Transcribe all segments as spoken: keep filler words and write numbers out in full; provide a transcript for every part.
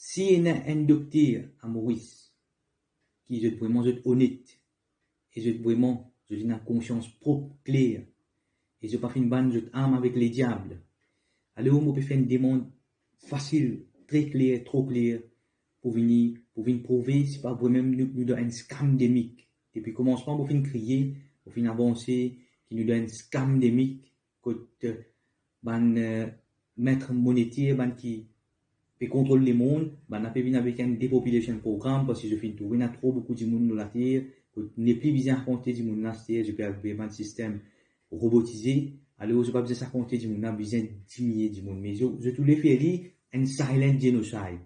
Si ena enn dokter a Moris, ki zot vreman zot onet, e zot vreman, zot ena konsians prop, kler, e zot pa finn bann zot arm avek lediab, alor mo pe fer enn demann fasil, tre kler, tro kler, pou vini, pou vinn prouve si pa vremem nou, nou dan enn scam de mik. Depi komansman, mo finn kriye, mo finn avanse, ki nou dan enn scam de mik, kot, eh, bann, eh, met monete, bann ki pe kontrol lemond, bannla pe vinn avek enn depopulation program, parski zot finn trouve ena tro boukou dimoun lor later, kot nepli bizin rakont dimoun la, se zot pe avek bann sistem robotize, alor zot pa bizin rakont dimoun la, bizin diminie dimoun. Me zot, zot oule fer li enn silent genocide.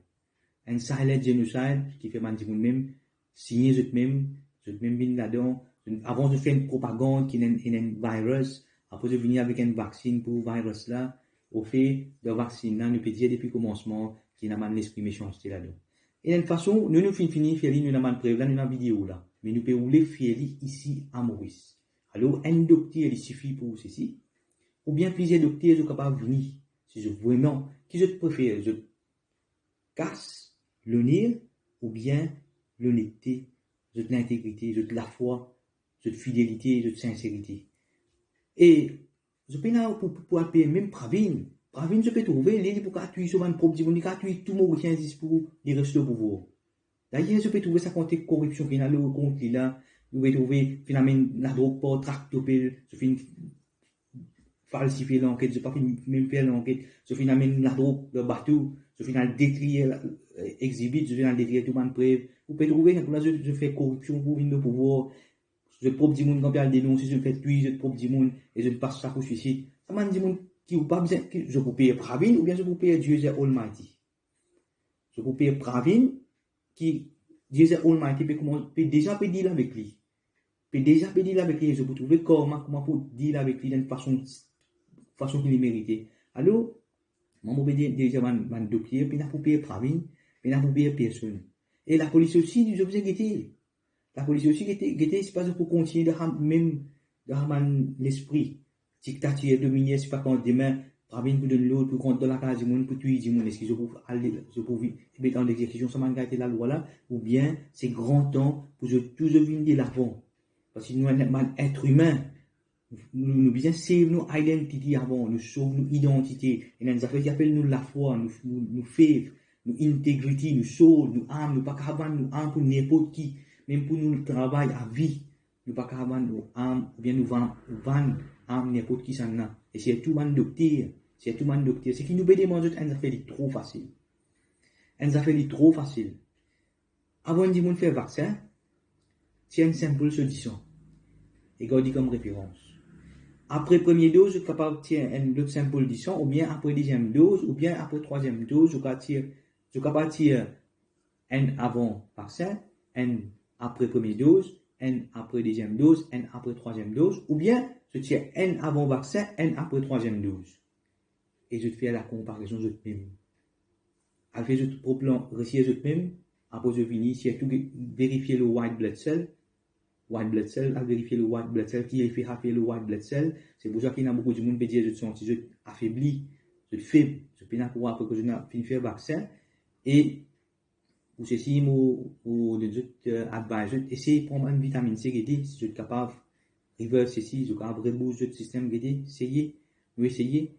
Enn silent genocide ki fer bann dimoun mem signe zot mem, zot mem vinn ladan. Avan zot fer enn propagand ki ena enn, ena enn virus, apre zot vini avek enn vaksin pou virus la. Ofe, dan vaksin la, nou pe dir depi komansman ki ena bann lespri mesanste ladan. E enn fason, nou, nou finn fini fer li, nou ena bann prev la, nou ena video la. Me nou pe oule fer li isi a Moris. Alor, enn dokter, li sifi pou sesi. Oubien plizier dokter, zot kapav vini. Si zot vreman, ki zot prefer, zot kas loner oubien lonekte, zot lintegrite, zot lafwa, zot fidelite, zot sinserite. E zot pena pou, pou, pou al pey mem Pravin. Pravin, zot pe trouve, li, li pou kapav touy so bann prop dimoun, li kapav touy tou Morisien zis pou li res lor pouvwar. Dayer, zot pe trouve sa kantite koripsion ki ena lor kont li la, zot pe trouve finn amenn ladrog par traktopel, zot finn falsifie lanket, zot pa finn mem fer lanket, zot finn amenn ladrog dan bato, zot finn al detrir la, eh, exhibit, zot finn al detrir tou bann prev. Ou pe trouve, kouma zot, zot fer koripsion pou vinn lor pouvwar, zot prop dimoun kan pe al denonse, zot fer touy zot prop dimoun, e zot pas sa pou swisid. Sa bann dimoun ki ou pa bizin, ki zot pou pey Pravin, oubien zot pou pey Jesus Almighty. Zot pou pey Pravin, ki Jesus Almighty pe kouma, pe deza pe deal avek li. Pe deza pe deal avek li, zot pou trouve karma, kouma pou deal avek li dan fason, fason ki li merite. Alor, mwa mo pe dir, dir sa bann, bann dokter, pena pou pey Pravin, pena pou pey personn. E lapolis osi, zot bizin gete. Lapolis osi gete, gete, si pa zot pou kontigne dan sa mem, dan sa bann lespri diktatir, dominer, si pa kan demin, Pravin pou donn lord, pou rant dan lakaz dimoun, pou touy dimoun, eski zot pou al, zot pou vi-, met an exekision sa bann kalite lalwa la, oubien se gran tan pou zot tou zot vinn delavan? Parski nou, bann, bann et imin, nou, nou bizin save nou identity avan, nou sov nou idantite. Ena enn zafer ki apel nou lafwa, nou, nou, nou faith, nou integrity, nou soul, nou am, nou pa kapav vann nou am pou ninport ki, mem pou nou travay a vi, nou pa kapav vann nou am, oubien nou vann, vann am ninport kisannla. E sirtou bann dokter, sirtou bann dokter, seki nou pe demann zot enn zafer li tro fasil. Enn zafer li tro fasil. Avan enn dimoun fer vaksin, tir enn sample so disan e gard li kom referans. Apre premie doz, zot kapav tir enn lot sample disan, oubien apre deziem doz, oubien apre trwaziem doz, zot kapav tir, zot kapav tir enn avan vaksin, enn apre premie doz, enn apre deziem doz, enn apre trwaziem doz, oubien zot tir enn avan vaksin, enn apre trwaziem doz. E zot fer lakonparezon zot mem. Al fer zot prop lan, resir zot mem, apre zot vini, sirtou ge-, verifie lor white blood cell. White blood cell, al verifie lor white blood cell, ki lefe sa fer lor white blood cell. Se pou sa ki ena boukou dimoun pe dir zot santi zot afebli, zot feb, zot pena kouraj apre ki zot ena finn fer vaksin. E pou sesi, mo, mo donn zot, eh, advice zot, esey pran bann vitamin C, gete si zot kapav reverse sesi, zot kapav rebouz zot sistem, gete, seye, nou eseye.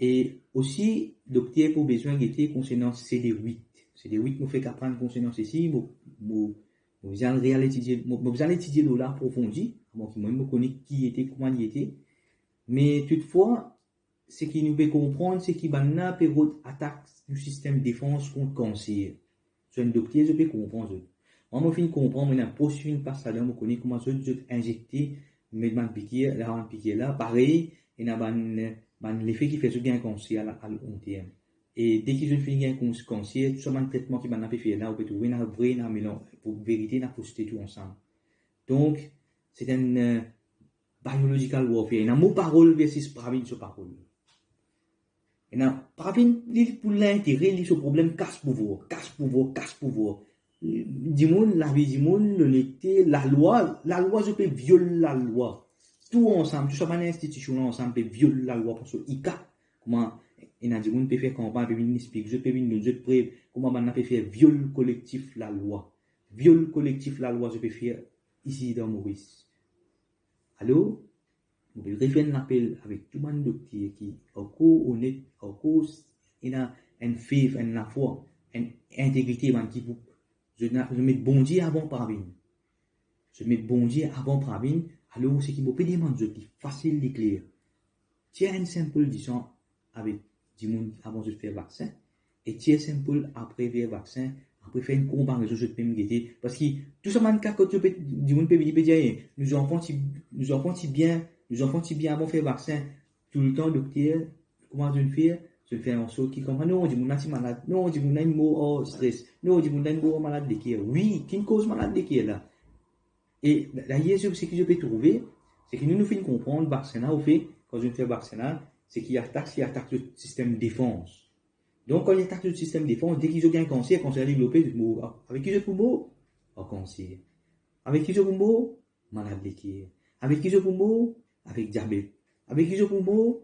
E osi, dokter pou bizin gete konsernan C D eight. C D eight, mo fek aprann konsernan sesi, mo, mo, mo bizin al real etidie, mo, mo bizin al etidie lor la aprofondi, avan ki mwa mo kone ki ete, kouma li ete. Me toutfwa, seki nou pe konpran, seki bannla pe rod atak nou sistem defans kont kanser. So enn dokter, zot pe konpran zot. Mwa, mo finn konpran, mo ena pros finn pas ladan, mo kone kouma zot, zot inzekte, met bann pikir, la bann pikir la, parey, ena bann, bann lefe ki fer zot gagn kanser a la, a long term. E deki zot finn gagn kans-, kanser, tou sa bann tretman ki bannla pe fer la, ou pe trouve ena vre, ena melan-, pou verite, ena fosite tou ansam. Donk, se enn, eh, biological warfare. Ena mo parol versus Pravin so parol. Ena Pravin, li pou lintere li, so problem kas pouvwar, kas pouvwar, kas pouvwar. Dimoun, lavi dimoun, lonekte, lalwa, lalwa, zot pe viol lalwa. Tou ansam, tou sa bann institision la ansam pe viol lalwa, parski ICAT, kouma ena dimoun pe fer kanpagn, pe vinn explik zot, pe vinn donn zot prev kouma bannla pe fer viol kolektif lalwa. Viol kolektif lalwa zot pe fer isi dan Moris. Alor, mo pe refer enn lapel avek tou bann dokter ki ankor onet, ankor ena enn faith, enn lafwa, enn integrite, bann ki pou, zot ena, zot met Bondie avan par vinn. Zot met Bondie avan par vinn, alor seki mo pe demann zot, li fasil, li kler. Tir enn sample disan avek dimoun avan zot fer vaksin, e tir sample apre fer vaksin, apre fer enn konparezon zot mem gete. Parski tou sa bann ka kot zot pe, dimoun pe vini, pe dir, "Eh, nou zanfan ti, nou zanfan ti bien, nou zanfan ti bien avan fer vaksin." Toultan dokter, kouma zot fer, zot fer ansort ki kouma, "Non, dimoun la ti malad, non, dimoun la inn mor ar stres, non, dimoun la inn mor ar malad leker." Wi, ki koz malad leker la? E dayer, seki zot pe trouve, seki nou, nou finn konpran vaksin la, ofe, kan zot fer vaksin la, seki atak, seki atak zot sistem defans. Donk, kan li atak zot sistem defans, deki zot gagn kanser, kanser la devlope, zot mor. Avek ki zot pou mor? Ar kanser. Avek ki zot pou mor? Malad leker. Avek ki zot pou mor? Avek diabet. Avek ki zot pou mor?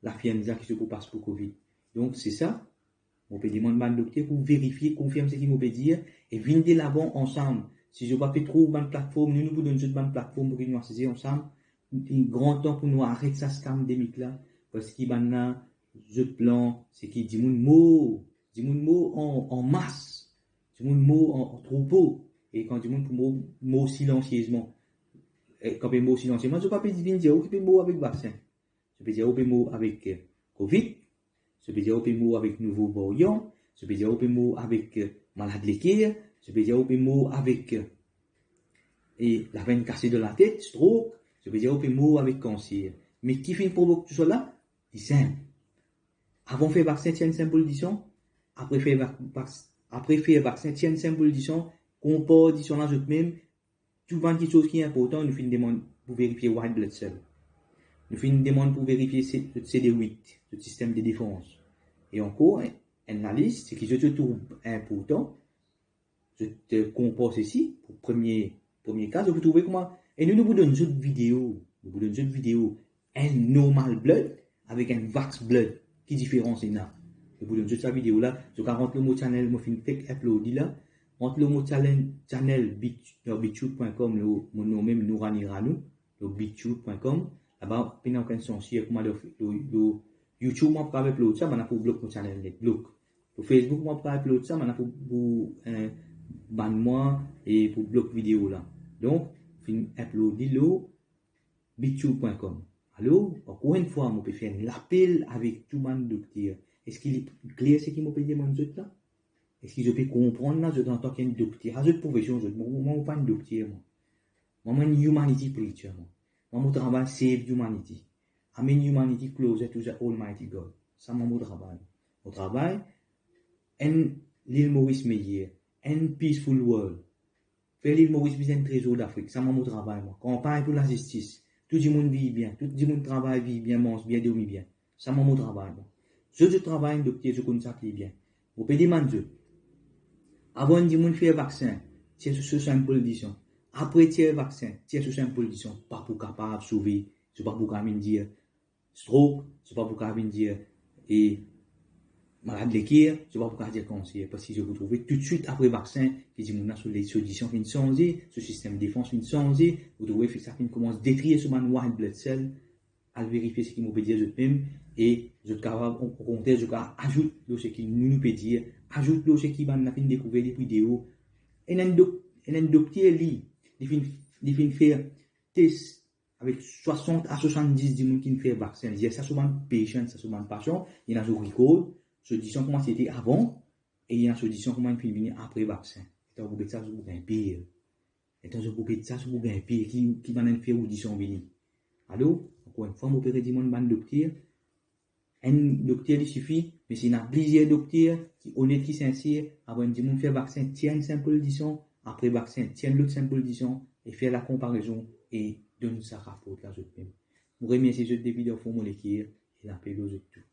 Lafienza ki zot pou pas pou covid. Donk, se sa, mo pe demann bann dokter pou verifie, konfirm seki mo pe dir, e vinn delavan ansam. Si zot pa pe trouv bann platform, nou, nou pou donn zot bann platform pou ki nou asize ansam. Li gran tan pou nou aret sa scam demik la, parski bannla, zot plan, seki dimoun mor, dimoun mor an, an mas, dimoun mor an, an troupo, e kan dimoun pou mor, mor silansiezman. E kan pe mor silansiezman, zot pa pe vinn dir ou ki pe mor avek vaksin. Zot pe dir ou pe mor avek, eh, covid, zot pe dir ou pe mor avek nouvo varyan, zot pe dir ou pe mor avek, eh, malad leker, zot pe dir ou pe mor avek, eh, e lavenn kase dan latet, stroke, zot pe dir ou pe mor avek kanser. Me ki finn provok tousala? Li sinp. Avan fer vaksin, tir enn sample disan, apre fer vak-, vaks-, apre fer vaksin, tir enn sample disan, konpar disan la zot mem, tou bann kiksoz ki inportan, nou finn demann pou verifie white blood cell. Nou finn demann pou verifie se-, zot C D huit, zot sistem de defans. E ankor, enn, enn lalis, seki zot, zot trouv inportan, zot, eh, konpar sesi, pou premie, premie ka, zot pou trouve kouma, e nou, nou pou donn zot video, nou pou donn zot video, enn normal blood avek enn vax blood, ki diferans ena? Nou pou donn zot sa video la, zot kav rant lor mo channel, mo finn fek upload li la, rant lor mo channel, channel Bit-, lor bitchute point com, lor mo nom mem, Nourani Ranou, lor bitchute point com, laba pena okenn sansir, kouma lor, lor, lor YouTube, mo pa kav upload sa, bann la pou blok mo channel net, blok. Lor Facebook, mo pa kav upload sa, bann la pou, pou, eh, bann mwa e pou blok video la. Donk, finn upload li lor bitchute point com. Alor, ankor enn fwa, mo pe fer enn lapel avek tou bann dokter. Eski li kler seki mo pe demann zot la? Eski zot pe konpran la, zot antan ki enn dokter? Sa zot profesion, zot. Mwa, mwa, mo pa enn dokter, mwa. Mwa, mo enn humanity preacher, mwa. Mwa, mo travay save humanity. Amenn humanity closer to the Almighty God. Sa mwa mo travay. Mo travay, enn Lil Moris meyer, enn peaceful world. Fer Lil Moris vinn enn trezor Lafrik, sa mwa mo travay, mwa. Kanpagn pou lazistis. Tou dimoun viv bien, tou dimoun travay, viv bien, manz bien, dormi bien. Sa mwa mo travay, mwa. Zot, zot travay, enn dokter, zot konn sa pli bien. Mo pe demann zot, avan enn dimoun fer vaksin, tir so, so sample disan. Apre tir vaksin, tir so sample disan. Pa pou kapav sove, zot pa pou kapav vinn dir stroke, zot pa pou kapav vinn dir, e, malad leker, zot pa pou kapav dir kanser, parski zot pou trouve toutswit apre vaksin ki dimoun la so le-, so disan finn sanze, so sistem defans finn sanze, pou trouve sa finn koumans detrir so bann white blood cell, al verifie seki mo pe dir zot mem, e zot kapav, o, okontrer, zot kapav azout lor seki nou, nou pe dir, azout lor seki bann la finn dekouver depi deor. Ena enn dok-, ena enn dokter li, li finn, li finn fer tes avek swasant a swasanndis dimoun ki finn fer vaksin. Li dir sa so bann patient, sa so bann pasian, ena so record, so disan kouma ti ete avan, e ena so disan kouma inn finn vini apre vaksin. Letan zot pou get sa, zot pou gagn per. Letan zot pou get sa, zot pou gagn per, ki, ki bann inn fer ou disan vini. Alor, ankor enn fwa, mo pe redimann bann dokter, enn dokter li sifi, me si ena plizier dokter ki onet, ki sinser, avan enn dimoun fer vaksin, tir enn sample disan, apre vaksin, tir enn lot sample disan, e fer lakonparezon, e donn sa raport la zot mem. Mo remersie zot depi dan fon mo leker, e lapel lor zot tou.